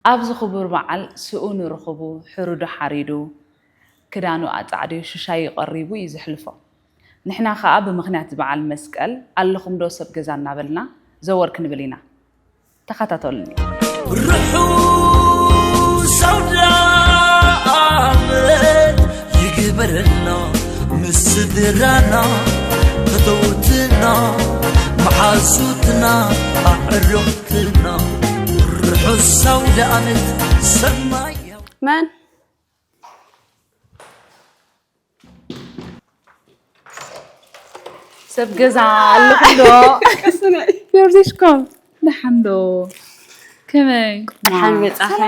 ኣብዚ ክቡር በዓል ስኡኑ ርኽቡ፣ ሕሩዱ ሓሪዱ፣ ክዳኑ ኣጻዕድዩ፣ ሽሻዩ ቀሪቡ እዩ ዘሕልፎ። ንሕና ከኣ ብምኽንያት በዓል መስቀል ኣለኹም ዶ ሰብ ገዛ እናበልና ዘወር ክንብል ኢና። ተኸታተሉኒ። ርሑስ ኣውደ ዓመት ይግበረልና ምስ ስድራና፣ ፈተውትና፣ መሓዙትና፣ ኣዕሩኽትና። ርሑስ ኣውደ ዓመት ሰማይ። መን ሰብ ገዛ ኣለኹም ዶ? ቅስነይ ዮርዚሽኮም ደሓን ዶ? ከመይ? ደሓን መጻኺ።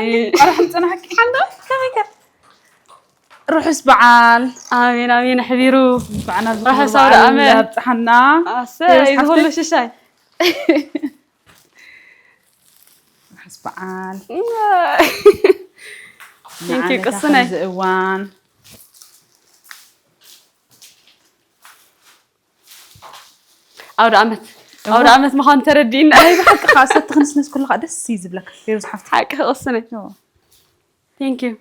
ኣርሕም ጽናሕኪ ሓንዶ? ከመይ ከ? ርሑስ በዓል። ኣሜን ኣሜን ኣሕቢሩ። እንኳዕ ናብ ርሑስ ዝኽብር ኣውደ በዓል ዓመት። ኣብጽሓና። ኣሰይ ዮርስ ዝሁሉ ሓፍተይ። ሽሻይ። ርሑስ በዓል። Thank you ንዓመታ ቅስነይ። ከምዚ እዋን ኣውደ ዓመት ኣውደ ዓመት ምዃኑ ተረዲእና። ናይ ብሓቂ ከዓ ሰቲ ክንስነስ ከለካ ደስ እዩ ዝብለካ ፌሩዝ ሓፍቲ። ሓቂ ቅስነይ። ዮ። Thank you።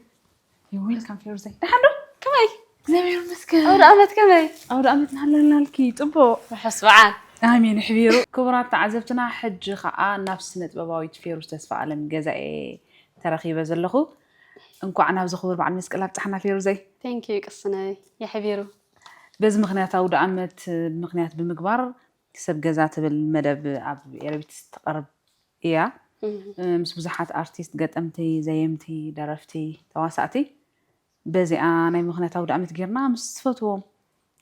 ዩ ዌልካም ፌሩዘይ። ደሓን ዶ? ከመይ? እግዚኣብሔር ይመስገን። ኣውደ ዓመት ከመይ? ኣውደ ዓመት ናሃለልናልኪ ጽቡቕ። ርሑስ በዓል። ኣሜን ይሕቢሩ። ክቡራት ተዓዘብትና፣ ሕጂ ኸዓ ናብ ስነ ጥበባዊት ፌሩዝ ተስፋ ኣለም ገዛኤ ተረኺበ ዘለኹ። እንኳዕ ናብዚ ክቡር በዓል መስቀል ኣብጽሓና ፌሩዘይ። Thank you ቅስነይ የሕቢሩ። በዚ ምኽንያት ኣውደ ዓመት ምኽንያት ብምግባር ሰብ ገዛ ትብል መደብ ኣብ ኤረቢት ትቐርብ እያ። ምስ ብዙሓት ኣርቲስት፣ ገጠምቲ፣ ዘየምቲ፣ ደረፍቲ፣ ተዋሳእቲ በዚኣ ናይ ምኽንያት ኣውደ ዓመት ጌርና ምስ ዝፈትዎም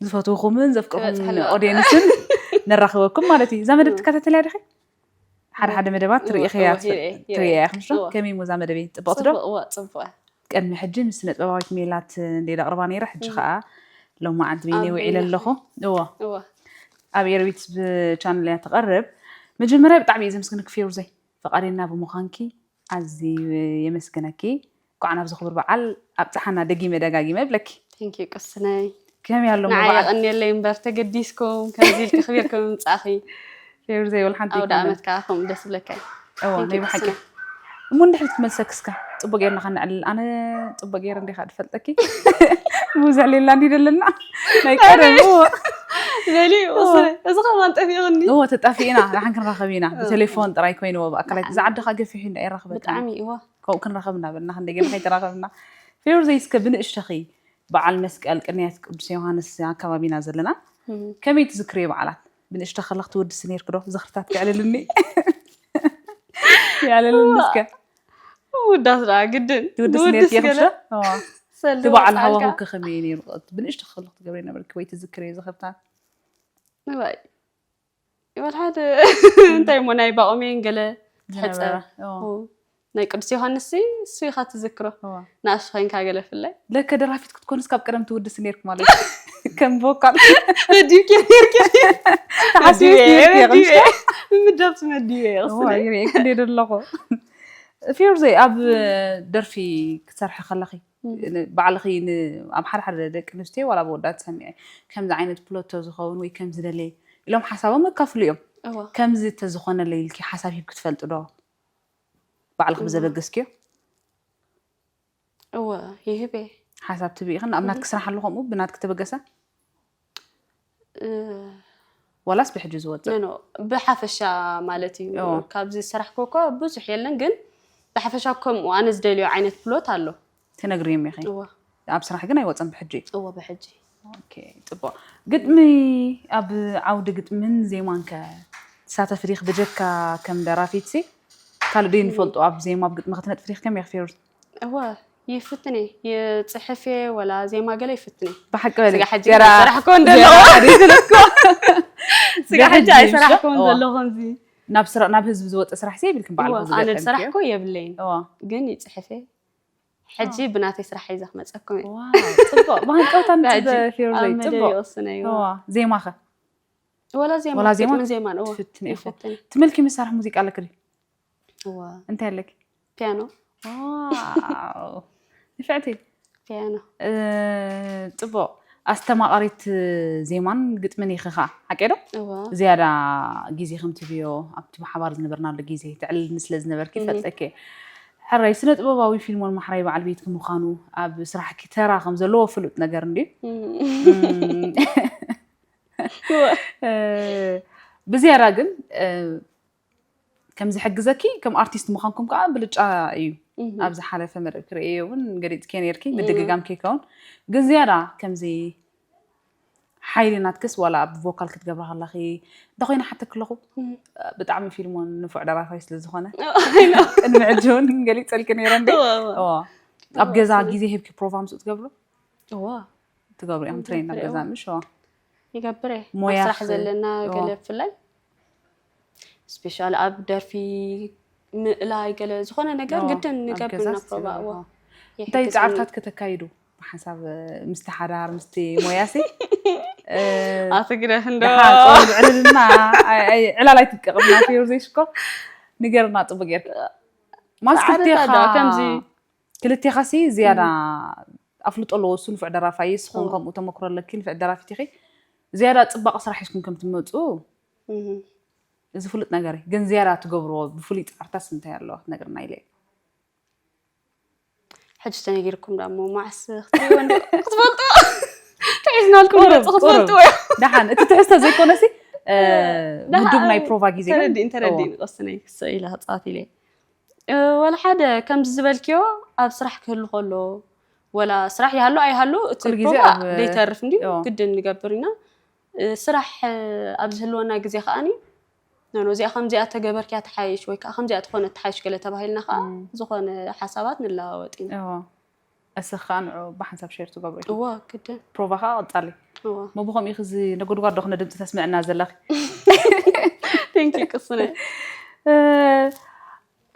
ዝፈትውኹምን ዘፍቅርኹም ክበጽሕ ኣለዋ። ኦዲየንስን ነራኽበኩም ማለት እዩ። እዛ መደብ ትከታተልያ ዲኺ? ሓደ ሓደ መደባት እወ፣ ትርእኽያ እወ፣ ይርኤ፣ ይርኤ። ትርእያ ኢኽምሽ ዶ? እወ። ከመይ እሞ እዛ መደብ ጽብቕቲ ዶ? ጽቡቕ እወ ጽቡቕ። ቅድሚ ሕጂ ምስ ስነ ጥበባዊት ሜላት እንደ ኣቕርባ ነይረ፣ ሕጂ ኸኣ ሎማዓንቲ በይነይ ኣብ ውዒለ በይንኻ። ኣለኹ። እወ እወ ኣብ ኤርቢት ብቻነል እያ ትቐርብ። መጀመርያ ብጣዕሚ እየ ዘመስግነኪ ፌሩዘይ፣ ፈቓደኛ ብምዃንኪ ኣዝየ የመስግነኪ። እንኳዕ ናብዚ ክቡር በዓል ኣብጽሓና ደጊመ ደጋጊመ እብለኪ። Thank you ቅስነይ። ከመይ ኣሎ እሞ ንዓይ በዓል? የቐንየለይ እምበር ተገዲስኩም ከምዚ ኢልኪ ክቢርኩም ምምጻእኺ። ፌሩዘይ ወላ ሓንቲ ኣውደ ይኮነ። ዓመት ከኣ ከምኡ ደስ ዝብለካ እዩ። እወ Thank ናይ you ብሓቂ። ቅስነይ። እሞ እንድሕር ትመልሰኪ እስከ ጽቡቅ ጌርና ከነዕልል። ኣነ ጽቡቅ ጌረ እንዲኻ ድፈልጠኪ። ብዙሕ ሌላ እንዲ ደለና። ናይ ቀደም እወ። በሊ ቅስነይ። እዚ ከማን ጠፊእኒ። እወ ተጣፊእና፣ ንሓን ክንራኸብ ኢና። ብቴሌፎን ጥራይ ኮይንዎ ብኣካላት። እዛ ዓድኻ ገፊሑ እንዳ ኣይራኽበካ። ብጣዕሚ እወ። ከምኡ ክንራኸብ እናበልና ክንደይ ጌርና ከይተራኸብና። ፌሩዘይ እስከ ብንእሽተኺ በዓል መስቀል ቅንያት ቅዱስ ዮሃንስ ኣከባቢና ዘለና። ከመይ ትዝክርዮ በዓላት? ብንእሽቶ ከለኽ ትውድሲ ኔርኪ ዶ? ዝኽርታት ክዕልልኒ። ያለልን እስከ። ውዳስ ደኣ ግድን። ትውድስ ንውድስ ኔርኪ ገለ ይኽፍተ? እዋ። ሰልዲ እቲ በዓል ወጻልካ። ሃዋህው ከ ከመይ ነይሩ? ብንእሽቶ ከለኽ ትገብሪ ነበርኪ ወይ ትዝክርዮ ዝኽርታት? እዋይ። ይበል ሓደ እንታይ እሞ ናይ ባኦሜን ገለ ትሕጸብ። ዝነበረ፣ እዎ። እዎ። ናይ ቅዱስ ዮሃንስ ሲ እሱ ኢኻ ትዝክሮ። እዎ። ንኣሽቱ ኮይንካ ገለ ፍላይ። ለከ ደራፊት ክትኮንስ ካብ ቀደም ትውድስ ኔርክ ማለት እዩ። ከም ቮካል። መዲብኪ ኔርኪ። ተሓስቢ መዲበ፣ ኔርኪ መዲበ። ቅምሻ። ምምዳብ ትመዲበ እዎ፣ ቅስነይ። ይርኢ ክንደይ ደለኹ። ፊዮርዘይ ኣብ ደርፊ ክትሰርሒ ከለኺ ባዕልኺ ን-፣ ኣብ ሓደ ሓደ ደቂ ኣንስትዮ ዋላ ብወዳት ሰሚዐ ከምዚ ዓይነት ፕሎቶ ዝኸውን ወይ ከምዚ ደለየ ኢሎም ሓሳቦም የካፍሉ እዮም። እዎ። ከምዚ እንተዝኾነለይ ኢልኪ ሓሳብ ሂብኪ ትፈልጢ ዶ? ባዕልኺ ብዘበገስክዮ? እወ፣ ይህብ እየ። ሓሳብ ትብኢ ኢኽን? ኣብ ናትኪ ስራሕ ኣሎ ከምኡ ብናትኪ ተበገሰ? እ፣ ዋላስ ብሕጂ ዝወፅእ? ኖ፣ ኖ፣ ብሓፈሻ ማለት እዩ። እዎ። ካብዚ ዝሰራሕኩ እኮ ብዙሕ የለን፣ ግን ብሓፈሻ ከምኡ ኣነ ዝደልዮ ዓይነት ፕሎት ኣሎ። ትነግርዮም ኢኺ? እወ፣ ኣብ ስራሕ ግን ኣይወፅን ብሕጂ? እወ፣ ብሕጂ። ኦኬ፣ ፅቡቕ። ግጥሚ፣ ኣብ ዓውዲ ግጥምን ዜማን ከ ትሳተፊ ዲኺ? ብጀካ ከም ደራፊት ሲ ካልእ ዶ ንፈልጦ ኣብ ዜማ ኣብ ግጥሚ ክትነጥፊ ዲኺ? ከመይ ኢኺ ፌሩዝ? እወ፣ ይፍትን እየ። ይፅሕፍ እየ፣ ወላ ዜማ ገለ ይፍትን እየ። ብሓቂ በሊ። ስጋ ሕጂ ገራ-፣ ኣይሰራሕኩን ዘለኹ። ገራ-፣ ገራ-፣ ስጋ ሕጂ ብሕጂ ኣይሰራሕኩን እዋ። ዘለኹ እዚ። ናብ ስራ-፣ ናብ ህዝቢ ዝወፀ ስራሕ ሲ የብልክን ባዕልኹ እወ፣ ኣነ ዝገጠምክዮ? ዝሰራሕኩ የብለይን። እዋ። ግን ይፅሕፍ እየ። ሕጂ ብናተይ ስራሕ ሒዘ ክመፀኩም እየ። ዋው፣ ፅቡቕ። ብሃንቀውታ ብሕጂ ንፅበ ፌሩዘይ፣ ኣብ መደብ ፅቡቕ። ይወስነ እዩ። እዋ፣ ዜማኸ? ወላ ዜማ፣ ወላ ዜማ ግጥምን ዜማን፣ እወ፣ ትፍትን ኢኹ። ይፍትን። ትመልኪ መሳርሒ ሙዚቃ ኣለኪ ድዩ? እወ፣ እንታይ ኣለኪ? ፒያኖ። ዋው፣ ንፍዕቲ። ፒያኖ። እ፣ ፅቡቕ። ኣስተማቓሪት ዜማን ግጥምን ኢኺ ኸዓ፣ ሓቀይ ዶ? እወ። ዝያዳ ግዜ ከም ትህብዮ፣ ኣብቲ ብሓባር ዝነበርናሉ ግዜ ተዕልልኒ ስለ ዝነበርኪ እፈልጠኪ እየ። ሕራይ ስነ ጥበባዊ ፊልሞን ማሕራይ በዓል ቤትኪ ምዃኑ ኣብ ስራሕኪ ተራ ከም ዘለዎ ፍሉጥ ነገር እንድዩ። እም፣ እ፣ ብዝያዳ ግን እ፣ ከም ዝሕግዘኪ ከም ኣርቲስት ምዃንኩም ከዓ ብልጫ እዩ። ኣብ ዝሓለፈ መደብ ክርእዮ እውን ገሊፅኪ ነርኪ፣ ምድግጋም ከይከውን ግን ዝያዳ ከምዚ ሓይሊ ናትክስ ዋላ ኣብ ቮካል ክትገብራ ከለኺ እንተኮይነ ሓተክ ኣለኹ። ብጣዕሚ ፊልሞን ንፉዕ ደራፋይ ስለ ዝኾነ ቅድሚ ሕጂ እውን ገሊፀልኪ ነይረ እንዴ? ኣብ ገዛ ግዜ ሂብኪ ፕሮቫ ምስኡ ትገብሩ? ትገብሩ እዮም ትሬን ኣብ ገዛ ምሽ? ይገብር እየ ሞያ ስራሕ ዘለና ገለ ብፍላይ ስፔሻል ኣብ ደርፊ ምእላይ ገለ ዝኾነ ነገር ግድን ንገብር ኢና ፕሮቫ። እዎ እንታይ ፃዕርታት ከተካይዱ ብሓንሳብ ምስቲ ሓዳር ምስቲ ሞያሲ ኣትግደፍ እንዶ ዕልልና ዕላል ኣይትጥቀቕምና ፌሩ ዘይሽኮ ንገርና ፅቡቅ ጌርካ ማስክልቴኻ ከምዚ ክልቴኻሲ ዝያዳ ኣፍልጦ ኣለዎ እሱ ንፍዕ ደራፋይ ስኹም ከምኡ ተመክሮ ኣለኪ ንፍዕ ደራፊት ኢኺ ዝያዳ ፅባቕ ስራሕ ሒዝኩም ከም ትመፁ እዚ ፍሉጥ ነገር እዩ ግን ዝያዳ ትገብርዎ ብፍሉይ ፃዕርታስ እንታይ ኣለዋ ክትነግርና ኢለ ሕጂ ተነጊርኩም ዳ እሞ ማዕስ ክትሪእዎ እንዶ ክትፈልጡ ተሒዝናልኩም ንመፁ ክትፈልጡ እዮም ደሓን እቲ ትሕዝቶ ዘይኮነሲ ውድብ ናይ ፕሮቫ ግዜ ተረዲእን ተረዲእን ቀስነይ ክስዒ ኢለ ክፃወት ኢለ ወላ ሓደ ከምዚ ዝበልክዮ ኣብ ስራሕ ክህሉ ከሎ ወላ ስራሕ ይሃሉ ኣይሃሉ እቲ ፕሮቫ ዘይተርፍ እንዲ ግድን ንገብር ኢና ስራሕ ኣብ ዝህልወና ግዜ ከዓኒ ኖ እዚኣ ከምዚኣ ተገበርክያ ትሓይሽ ወይ ከዓ ከምዚኣ ትኾነ ትሓይሽ ገለ ተባሂልና ከዓ ዝኾነ ሓሳባት ንለዋወጥ ኢና እወ እስኻ ከዓ ንዑ ብሓንሳብ ሸር ትገብሩ ኢኹም እወ ግድን ፕሮቫ ከዓ ቀፃሊ እወ ሞ ብኸምኡ ኢኺ እዚ ነጎድጓድ ዶ ክነ ድምፂ ተስምዕና ዘለኺ ቴንኪ ቅስነ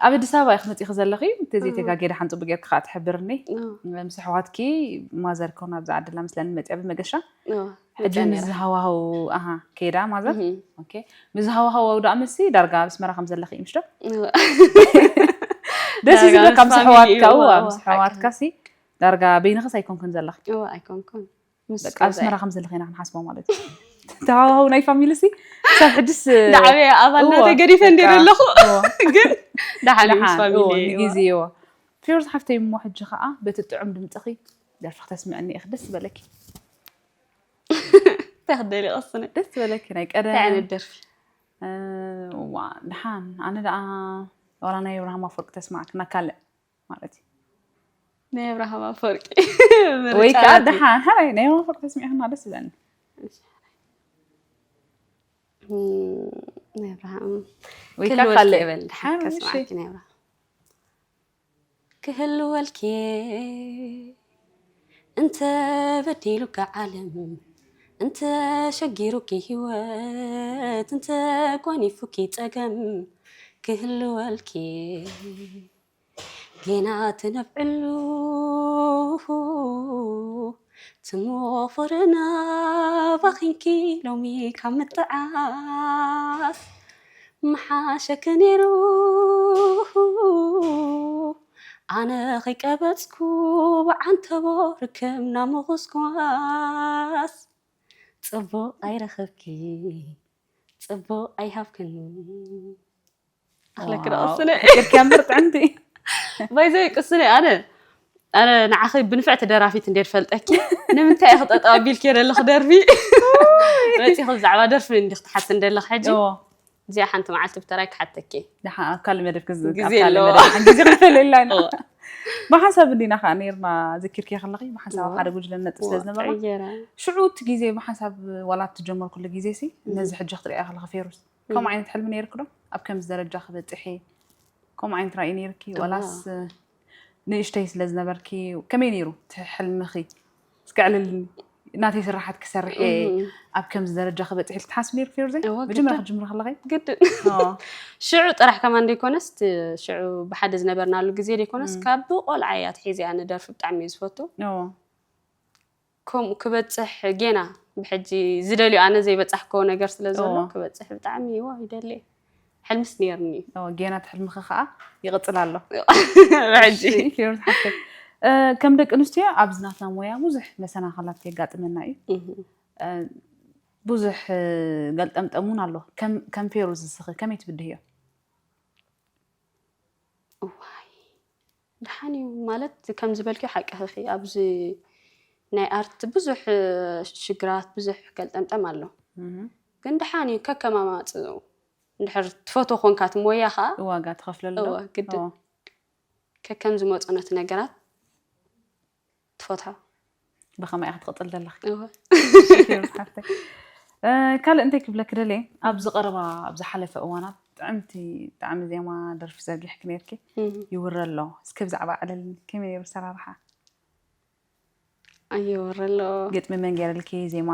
ኣብ ኣዲስ ኣበባ ኢኺ መፂኺ ዘለኺ ተዘይተጋጌ ደሓን ፅቡቅ ጌርኪ ከዓ ትሕብርኒ ምስ ኣሕዋትኪ ማዘር ከውን ኣብዚ ዓድላ ምስለኒ መፅያ ብመገሻ ሕጂ ምስ ዝሃዋሃው ኣሃ ከይዳ ማዘር ምስ ዝሃዋሃው ኣውዳእ ምሲ ዳርጋ ኣብ ኣስመራ ከም ዘለኺ ምሽ ዶ ደስ ዝብለካ ምስ ኣሕዋትካ እዋ ምስ ኣሕዋትካ ሲ ዳርጋ በይንኽስ ኣይኮንክን ዘለኺ ኣይኮንኩን በቃ ኣብ ኣስመራ ከም ዘለኺ ኢና ክንሓስቦ ማለት እዩ ተሃዋህው ናይ ፋሚሊ ሲ ክሳብ ሕጅስ ዳዕበ ኣባልናተይ ገዲፈ እንደ ዘለኹ ግን ዳሓን ምስ ፋሚሊ ግዜ እዋ ፊሮዝ ሓፍተይ እሞ ሕጂ ከዓ በቲ ጥዑም ድምፅኺ ደርፊ ክተስምዕኒ ኢኺ ደስ ዝበለኪ ተክደሊ ቀስነ ደስ ዝበለኪ ናይ ቀደም ዓይነት ደርፊ ዋ ድሓን ኣነ ደኣ ዋላ ናይ ኣብርሃም ኣፈወርቂ ተስማዕክና ካልእ ማለት እዩ ናይ ኣብርሃም ኣፈወርቂ ወይ ከዓ ደሓን ሓራይ ናይ ኣብርሃም ኣፈወርቂ ተስሚዕክና ደስ ይብለኒ ናይ ኣብርሃም ወይ ከዓ ካልእ በል ከስማዕኪ ናይ ኣብርሃም ክህልወልኪ እንተ በዲሉካ ዓለም እንተ ሸጊሩኪ ህይወት እንተ ጓኒፉኪ ጸገም ክህልወልኪ ጌና ትነብዕሉ ትሞኽርና ባኺንኪ ሎሚ ካብ ምጥዓስ ምሓሸኪ ነይሩ ኣነ ከይቀበጽኩ ብዓንተቦ ርክብና ምኹስኳስ ጽቡቕ ኣይረኸብኪ ጽቡቕ ኣይሃብክን ኣኽለኪ ዶ ቅስነ ሕቅርኪ እምበር ጥዕምቲ ባይዘይ ቅስነ ኣነ ኣነ ንዓኺ ብንፍዕቲ ደራፊት እንዴ ፈልጠኪ ንምንታይ ኢኺ ጠጠው ኣቢልኪ ዘለኺ ደርፊ መፂኺ ብዛዕባ ደርፊ እንዲ ክትሓት እንደለኺ ሕጂ እዚኣ ሓንቲ መዓልቲ ብተራይ ክሓተኪ ደሓ ኣብ ካልእ መደብ ክዝ- ኣብ ግዜ ካልእ ኣለዋ። መደብ ሓንቲ ግዜ ክንፈልየላ ኢና ብሓንሳብ እንዲና ከዓ ነይርና ዘኪርኪ ከለኺ ብሓንሳብ ኣብ ሓደ ጉጅለ ነጥ ስለ ዝነበርና ዕየራ ሽዑ እቲ ግዜ ብሓንሳብ ዋላ እትጀመርኩሉ ግዜ ሲ ነዚ ሕጂ ክትሪያ ከለኺ ፌሩስ ከምኡ ዓይነት ሕልሚ ነይርኪ ዶ ኣብ ከምዚ ደረጃ ክበፅሒ ከምኡ ዓይነት ራእይ ነይርኪ ዋላስ ንእሽተይ ስለ ዝነበርኪ ከመይ ነይሩ እቲ ሕልምኺ እስኪ ዕልልኒ ናተይ ስራሓት ክሰርሕ እየ ኣብ ከምዚ ደረጃ ክበፅሕ ኢልኪ ትሓስቢ ነይርኪ ፌሩዘይ እወ፣ መጀመርያ ግድን። ክትጅምሪ ከለኺ ግድን ሽዑ ጥራሕ ከማን ደይኮነስ እቲ ሽዑ ብሓደ ዝነበርናሉ ግዜ ደይኮነስ ካብ ቆልዓ እያ ትሒዘ ኣነ ደርፊ ብጣዕሚ እዩ ዝፈቱ እዎ ከምኡ ክበፅሕ ጌና ብሕጂ ዝደልዩ ኣነ ዘይበፃሕኮ ነገር ስለ ዘሎ እዎ። ክበፅሕ ብጣዕሚ እዎ ይደሊ ሕልምስ ነይርኒ እዩ እዎ፣ ጌና እቲ ሕልምኺ ከዓ ይቕፅል ኣሎ ብሕጂ ፌሩዝ ሓፍተይ እ፣ ከም ደቂ ኣንስትዮ ኣብዚ ናትና ሞያ ብዙሕ መሰናኸላት የጋጥመና እዩ እህ። እ፣ ብዙሕ እ፣ ገልጠምጠም እውን ኣሎ ከም ከም ፌሩዝ እስኺ ከመይ ትብድህዮ እዋይ ደሓን እዩ ማለት ከም ዝበልክዮ ሓቅኺ ኣብዚ ናይ ኣርት ብዙሕ ሽግራት ብዙሕ ገልጠምጠም ኣሎ። ግን ደሓን እዩ ከከም ኣማፅኡ እንድሕር ትፈትዎ ኮንካ እቲ ሞያ ከዓ ዋጋ ትኸፍለሉ ዶ? እወ፣ ግድን። እወ። ከከም ዝመፁ ነቲ ነገራት ትፈትሖ። ብኸመይ ኢኻ ትቕፅል ዘለኺ? እወ። ፌሩዝ ሓፍተይ። እ፣ ካልእ እንታይ ክብለኪ ደልየ፣ ኣብዚ ቀረባ ኣብ ዝሓለፈ እዋናት ጥዕምቲ ጣዕሚ ዜማ ደርፊ ዘርጊሕኪ ነርኪ። ይውረ ኣሎ። እስኪ ብዛዕባ ዕለል ከመይ ነይሩ ሰራርሓ? ኣይወረ ኣሎ። ግጥሚ መን ገይርልኪ? ዜማ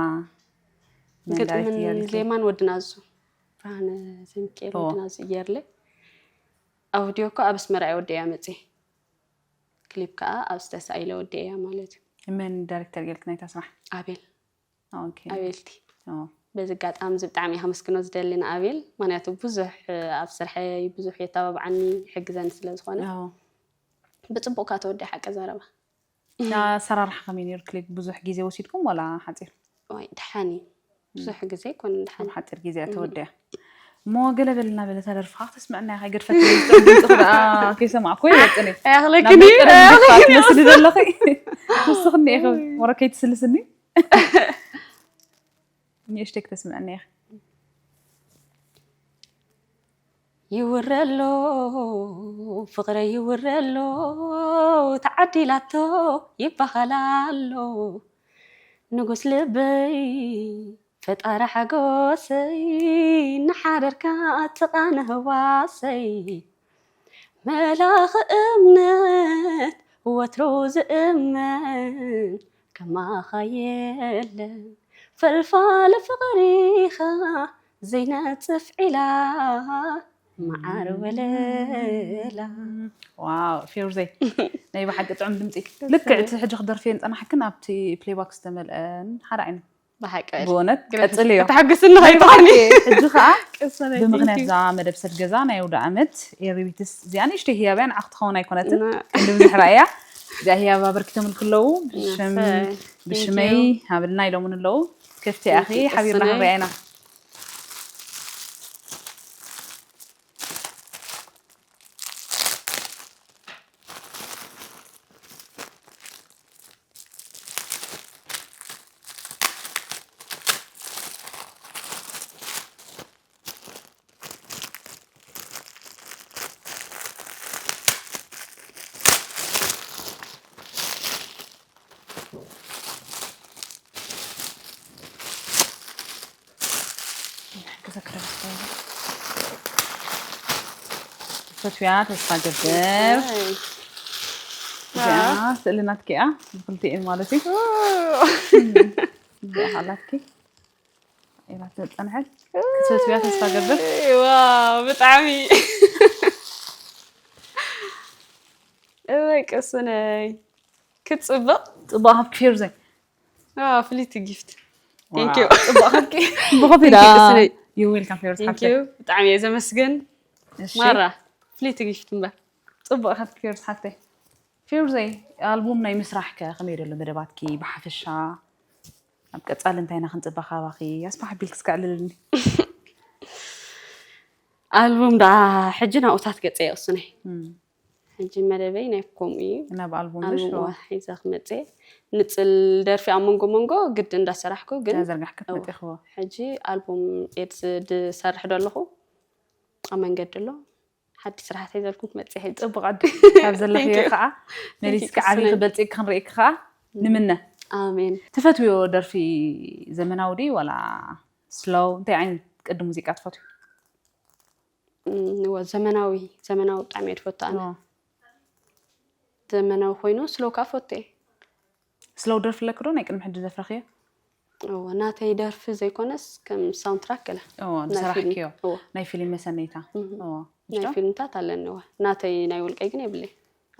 መን ዳይሬክት ግጥምን ገይርልኪ? ዜማን ወዲ ናዙ ብርሃነ ዘሚካኤል ኦ። ወዲ ናዙ ገይርለይ። ኣውዲዮ እኮ ኣብ ኣስመራ እየ ወዲያ መፅየ። ክሊፕ ከዓ ኣብ ዝተሳኢለ ወዲያ ማለት እዩ። መን ዳይሬክተር ገይርልኪ ናይታ ስራሕ? ኣቤል ኦኬ። ኣቤልቲ ኦ። በዚ ኣጋጣሚ እዚ ብጣዕሚ እየ ከመስግኖ ዝደሊ ንኣቤል፣ ምክንያቱ ብዙሕ ኣብ ስርሐይ ብዙሕ የተባብዓኒ ይሕግዘኒ ስለ ዝኾነ ኦ። ብፅቡቅ ካብ ተወዲኣ ሓቂ ዘረባ። ኣሰራርሓ ከመይ ነይሩ? ክሊፕ ብዙሕ ግዜ ወሲድኩም ዋላ ሓፂር? ዋይ ደሓን እዩ ብዙሕ ግዜ ይኮን ደሓን ኣብ ሓፂር ግዜ እያ ተወዲኣ። እሞ ገለ በልና በለታ ደርፍኻ ክተስምዐና ኢኻ። ይገድፈኪ ድምፅኺ ደኣ ከይሰማዕኩ ይወፅን እየ። ኣያኽለክኒ ናብ ቀደም ደፋ ትመስሊ ዘለኺ ንስኽኒ ኢኺ። ወረ ከይትስልስኒ ንእሽተይ ክተስምዐና ኢኺ። ይውረሎ ፍቕረ ይውረሎ ተዓዲላቶ ይባሃል ኣሎ ንጉስ ልበይ ፈጣሪ ሓጎሰይ ንሓደርካ ትቓነ ህዋሰይ መላኺ እምነት ወትሩ ዝእመን ከማኻ የለን ፈልፋሊ ፍቕሪኻ ዘይነጽፍ ዒላ መዓር ወለላ ዋው ፌሩዘይ ናይ ብሓቂ ጥዑም ድምፂ። ልክዕ እቲ ሕጂ ክደርፍየን ፀናሕክን ኣብቲ ፕሌይባክ ዝተመልአን ሓደ ዓይነት ብሓቂ ብእውነት ቀፅልዮ። ተሓግስኒ ከይትኾኒ ሕጂ ከዓ ብምክንያት እዛ መደብ ሰብ ገዛ ናይ ኣውደ ዓመት ኤሪቢትስ እዚኣ ንእሽተይ ህያብ እያ። ንዓኽ ትኸውን ኣይኮነትን ክንዲ ብዙሕ ራእያ እዚኣ ህያብ ኣበርኪቶም ክለዉ ብሽም እሰይ። ብሽመይ ሃብልና ኢሎምን ኣለዉ። ከፍቲ ኣኺ ሓቢርና ክንሪኣ ኢና። ፈትያ ተስፋ ገብር እዚኣ ስእሊ ናትኪ እያ። ብክልቲኤን ማለት እዩ። እዚኣ ሓላትኪ ኢላ ትጸንሐት ክትፈትያ ተስፋ ገብር። ዋው ብጣዕሚ እወይ ቅስነይ ክትፅብቕ ጽቡቕ ሃብኪ ፌሩዘይ። ፍልይቲ ጊፍት ቴንክ ዩ ጽቡቕ ሃብኪ ብኸፊል Thank you ቅስነይ ዩ ዌልካም ፌሩዝ ቴንክ ሓፍተይ። ዩ ብጣዕሚ እየ ዘመስግን እሺ ማራ ፍልይቲ ጊፍት እምበር ጽቡቕ ሃብኪ ፌሩዝ ሓፍተይ። ፌሩዘይ ኣልቡም ናይ ምስራሕ ከ ከመይ ደሎ መደባትኪ ብሓፈሻ ኣብ ቀጻሊ እንታይ ኢና ክንጽበ ካባኺ ኣስፋሕ ኣቢልኪ እስከ ዕልልኒ። ኣልቡም ደኣ ሕጂ ናብኡታት ገጸ ይቕስነይ እም፣ ሕጂ መደበይ ናይ ከምኡ እዩ ናብ ኣልቡም ኣልቡም ዶ? እዋ ሒዘ ክመጽእ ንጽል ደርፊ ኣብ መንጎ መንጎ ግድ እንዳሰራሕኩ ግን ዘርጋሕኪ እዋ። መጢኽዎ። ሕጂ ኣልቡም ኤድስ ዝሰርሕ ዶ ኣለኹ ኣብ መንገዲ ኣሎ ሓድሽ ስራሓት ሒዘልኩም ክመጽእ ሕጂ ጽቡቕ ኣዲ ካብ ዘለኽዮ Thank you። ከዓ መሊስኪ Thank you፣ ዓብዪ ቅስነይ። ክበልጽ ክንርኢ ከዓ ንምነ። ኣሜን ትፈትውዮ ደርፊ ዘመናዊ ድዩ ዋላ ስሎው? እንታይ ዓይነት ቅዲ ሙዚቃ ትፈትዊ? እም፣ እወ፣ ዘመናዊ ዘመናዊ ብጣዕሚ እየ ዝፈቱ ኣነ ኦ። ዘመናዊ ኮይኑ ስሎው ከዓ ፈቱ እየ ስሎው ደርፊ ኣለኪ ዶ ናይ ቅድሚ ሕጂ ዘፍረኽዮ? እወ፣ ናተይ ደርፊ ዘይኮነስ ከም ሳውንትራክ ገለ ኦ፣ ናይ ዝሰራሕክዮ ፊልም። እወ፣ ናይ ፊልም መሰነይታ። እህ። ኦ፣ ናይ ዶ? ፊልምታት ኣለኒ እወ ናተይ ናይ ውልቀይ ግን የብለይ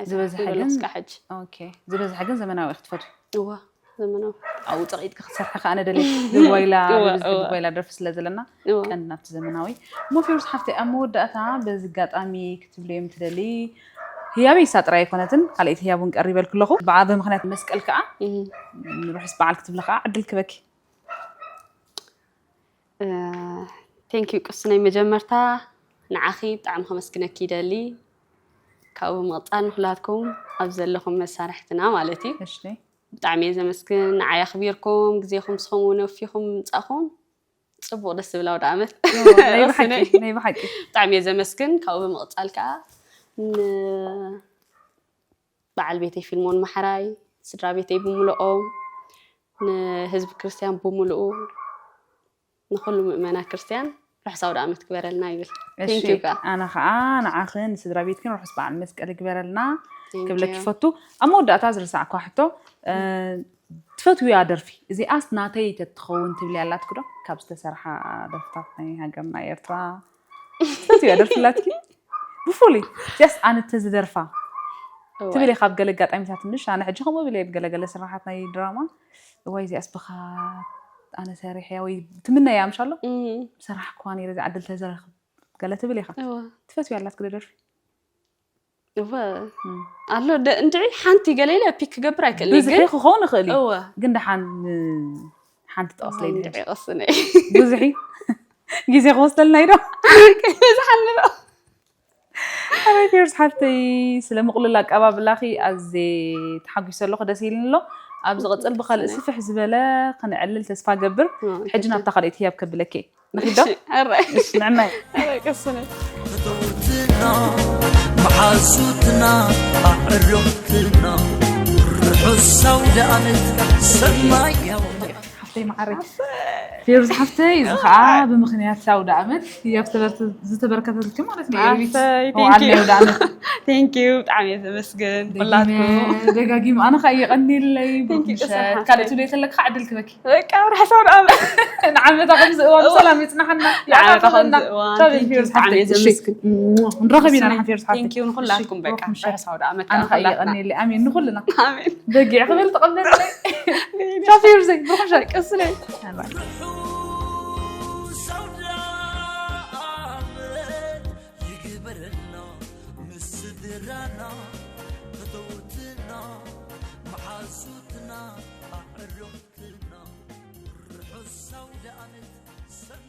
ዝበዝሐ ኣይሰራሕኩ ግን ዘለኹ እስካብ ሕጂ ኦኬ ዝበዝሐ ግን ዘመናዊ ክትፈትዊ። እወ ዘመናዊ ኣብኡ ጸቂጥኪ ክትሰርሒ ከዓ ንደሊ። ብጓይላ እወ፣ ብብዝሒ እወ። ብጓይላ ደርፊ ስለ ዘለና እወ ቀንዲ ናብቲ ዘመናዊ። እሞ ፌሩዝ ሓፍተይ ኣብ መወዳእታ በዚ ኣጋጣሚ ክትብልዮም ትደሊ ህያበይ እሳ ጥራይ ኣይኮነትን ካልኣይቲ ህያብ እውን ቀሪበልኪ ኣለኹ። ብዓ ብምኽንያት መስቀል ከዓ እህ። ርሑስ በዓል ክትብሊ ከዓ ዕድል ክበኪ። ቴንክ ዩ ቅስነይ መጀመርታ ንዓኺ ብጣዕሚ ከመስግነኪ ይደሊ ካብኡ ብምቕፃል ንኩላትኩም ኣብ ዘለኹም መሳርሕትና ማለት እዩ እሺ ብጣዕሚ እየ ዘመስግን። ንዓይ ኣኽቢርኩም ግዜኹም ስኹም እውን ወፊኹም ምምፃእኹም ፅቡቕ ደስ ዝብል ኣውደ ዓመት ናይ ብሓቂ ናይ ብሓቂ ብጣዕሚ እየ ዘመስግን። ካብኡ ብምቕፃል ከዓ ንበዓል ቤተይ ፊልሞን ማሕራይ፣ ስድራ ቤተይ ብምልኦም፣ ንህዝቢ ክርስትያን ብምልኡ፣ ንኩሉ ምእመና ክርስትያን ርሑስ ኣውደ ዓመት ክበረልና ይብል። እሺ Thank you ከዓ ኣነ ከዓ ንዓኽን ንስድራ ቤትክን ርሑስ በዓል መስቀል ይግበረልና Thank ክብለኪ you። ይፈቱ። ኣብ መወዳእታ ዝርሳዕኳ ሕቶ እ፣ ትፈትውያ ደርፊ እዚኣስ ናተይ ተትኸውን ትብልያ ኣላትኪ ዶ? ካብ ዝተሰርሓ ደርፍታት ናይ ሃገርና ኤርትራ ትፈትውያ ደርፊ ኣላትኪ? ብፍሉይ እዚኣስ ኣነ ተዝደርፋ እዋይ። ትብል ኢኻ ኣብ ገለ ኣጋጣሚታት ምሽ ኣነ ሕጂ ከምኡ ብል እየ ገለገለ ስራሓት ናይ ድራማ እዋይ እዚኣስ ብኻ ኣነ ሰሪሐያ ወይ ትምነያ ምሽ ኣሎ እም፣ ሰራሕ ክዋ ነይረ እዚ ዕድል ተዘረኽብ ገለ ትብል ኢኻ እዋ። ትፈትውያ ኣላትኪ ዶ ደርፊ እወ ኣሎ ደ- እንድዒ ሓንቲ ገለ ኢለ ፒክ ክገብር ኣይክእልን ብዙሒ ግን ክኸውን ይኽእል እዩ እወ ግን ደሓን ሓንቲ ጠቕስለይ ንሕጂ እንድዒ ቀስነ ብዙሒ ግዜ ክወስደልና እዩ ዶ ዝሓልሎ ኣበይ ፌርስ ሓፍተይ ስለ ምቕሉል ኣቀባብላኺ ኣዜ ተሓጒሰ ኣለኹ ደስ ኢልኒ ኣሎ ኣብ ዝቕፅል ብኻልእ ስፍሕ ዝበለ ክንዕልል ተስፋ ገብር ሕጂ ናብታ ካልኦት ህያብ ከብለኪ ንኺዶ ሕራይ ንዕመይ ሕራይ ቀስነ ፍትውትና መሓዙትና ኣዕርኽትና ርሑስ ኣውደ ዓመት ሰናይ ኣውደ ሓፍተይ መዓረይ ፌሩዝ ሓፍተይ እዚ ከዓ ብምክንያት ኣውደ ዓመት ህያብ ዝተበርከተልኪ ማለት እዩ ኤርቢት ሓፍተይ፣ መውዓል thank you። ናይ ኣውደ ዓመት Thank you ብጣዕሚ እየ ዘመስግን ኩላትኩም ደጋጊሙ ኣነ ከዓ የቐኒለይ Thank you፣ ቅስና ምሸት ካልእ ትብልዮ ተለካ ዕድል ክበኪ በቃ ርሑስ ኣውደ ዓመት ንዓመታ ከምዚ እዋን ሰላም ይፅናሓና ንዓመታ ይዓርፈና ከምዚ እዋን ሰላም thank you ፌሩዝ ብጣዕሚ ሓፍተይ እየ ዘመስግን ንረኸብ ኢና ንሓ ፌሩዝ ሓፍተይ Thank you ንኩላትኩም በቃ ምሸት ርሑስ ኣውደ ዓመት ኣነ ከዓ ከዓ ንኩላትና የቐኒለይ ኣሜን ንኩልና ኣሜን በጊዕ ክብል ተቐበለለይ ቻው ፌሩዘይ ብሩኽ ምሸት ቅስነ ርሑስ ኣውደ ዓመት ይግበረልና ምስ ስድራና ፍትውትና